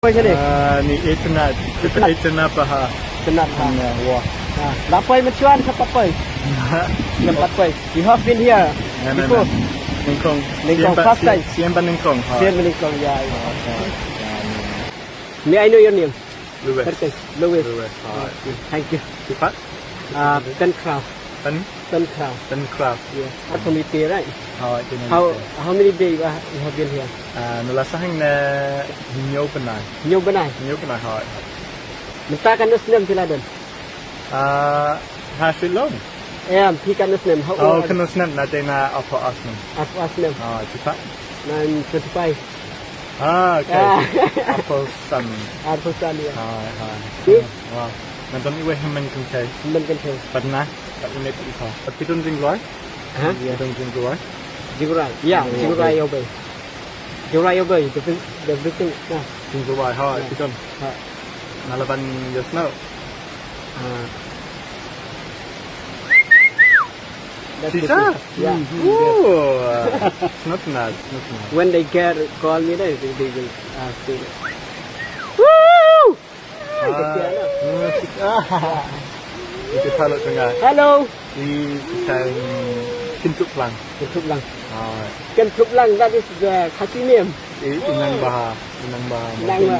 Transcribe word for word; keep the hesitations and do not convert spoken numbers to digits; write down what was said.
Poi sini. Ah, ni itynnat. Itynnat. Itynnat paha. Itynnat paha. Wa. Ah, la poi mynshwa ne sa pat poi? Ngam pat poi. You have been here before? Nyngkong. Nyngkong, first time. Sien ba nyngkong. Sien ba nyngkong, ya, ya. May I know your name? Louis. Louis. Louis. Thank you. Siapa? Ah, Pencroft. Pen? Pencroft. Pencroft. Yeah. At Community, right? Oh, at Community. How, how many days you have been here? Ah, na la sahang na hynñiew bnai. Hynñiew bnai? Hynñiew bnai, hooid. Mynta katno snem phi la don? Ah, ha Shillong. Em, phi katno snem? How old are you? Oh, katno snem, na dei na arphew ar snem. Arphew ar snem. Ah, phi pat? I'm twenty-five. Ah, okay. Ah. Arphew san. Arphew san, yeah. Hooid, hooid. Phi? Wow. Nga don iwei hynmen kynthei. Hynmen kynthei. Pat na, pat une pat ipa. Pat phi don jingrwai? Ha? Phi don jingrwai? Jingrwai. Yeah, jingrwai ïa u bei. Jingrwai ïa u bei. The bri-, the briefing. Yeah. Jingrwai, hooid, phi don. Hooid. Nga la ban ïasnoh. Ah. That's it. Shisha? Yeah. Mm-hmm. Ooh, uh, it's not bad, it's not bad. When they get, call me, they, they, they will, uh, say, "Woo!" Ah, ah, ah. Ito, hello, tengah. Hello. I, i kan Kyntup Lang. Kyntup Lang. Ah. Kyntup Lang, that is the Khasi name. I, i nang Baha, i nang Baha. Nang Baha.